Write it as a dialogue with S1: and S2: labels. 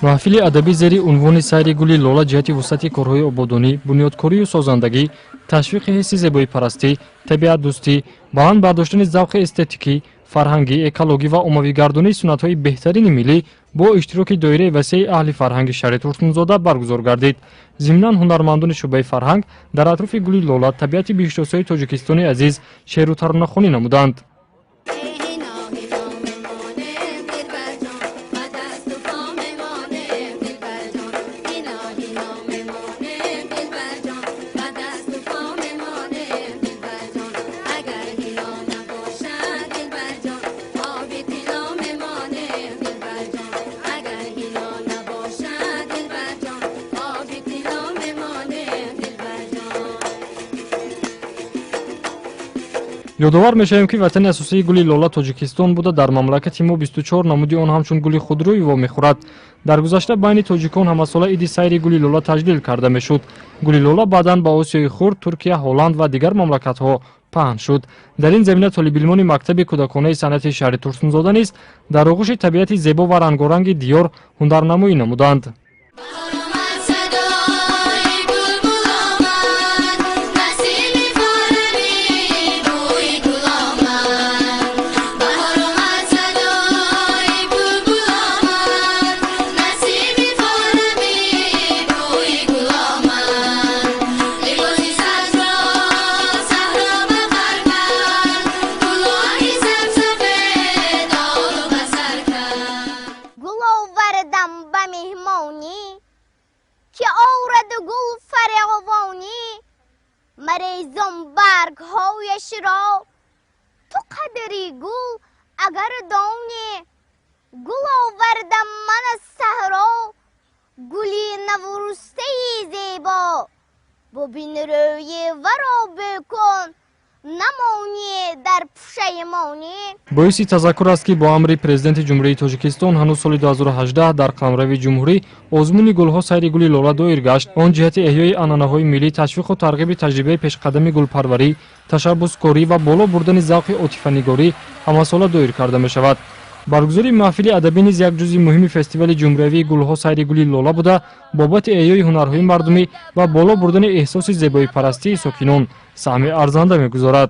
S1: Маҳфили адабӣ зери унвони «Сайри гули лола» ҷиҳати вусъати корҳои ободонӣ, бунёдкорию созандагӣ, ташвиқи ҳисси зебоипарастӣ, табиатдӯстӣ, баланд бардоштани завқи эстетикӣ, фарҳангӣ, экологӣ ва оммавигардонии суннатҳои беҳтарини миллӣ бо иштироки доираи васеи аҳли фарҳанги шаҳри Турсунзода баргузор гардид. Зимнан ҳунармандони шӯъбаи фарҳанг дар атрофи гули лола, табиати биҳиштосои Тоҷикистони азиз шеъру таронахонӣ намуданд. Ёдовар мешавем, ки ватани асосии гули лола Тоҷикистон буда, дар мамлакати мо 24 намуди он ҳамчун гули худрӯй вомехӯрад. Дар гузашта байни тоҷикон ҳамасола иди сайри гули лола таҷлил карда мешуд. Гули лола баъдан ба Осиёи Хурд, Туркия, Ҳолланд ва дигар мамлакатҳо паҳн шуд. Дар ин замина толибилмони мактаби кӯдаконаи санъати шаҳри Турсунзода низ дар оғӯши табиати зебо ва рангоранги диёр ҳунарнамоӣ намуданд.
S2: Марезум баргҳояшро, ту қадри гул агар донӣ. Гул овардам ман аз саҳро, гули наврӯстаи зебо. Бубин рӯи варо, бикун, намонӣ дар пушаймонӣ.
S1: Боиси тазаккур аст, ки бо амри Президенти Ҷумҳурии Тоҷикистон ҳанӯз соли 2018 дар қаламрави ҷумҳурӣ озмуни гулҳо «Сайри гули лола» доир гашт. Он ҷиҳати эҳёи анъанаҳои миллӣ, ташвиқу тарғиби таҷрибаи пешқадами гулпарварӣ, ташаббускорӣ ва боло бурдани завқи отифанигорӣ ҳамасола доир карда мешавад. Баргузории маҳфили адабӣ низ як ҷузъи муҳими фестивали ҷумҳуриявии гулҳо «Сайри гули лола» буда, бобати эҳёи ҳунарҳои мардумӣ ва боло бурдани эҳсоси зебоипарастии сокинон саҳми арзанда мегузорад.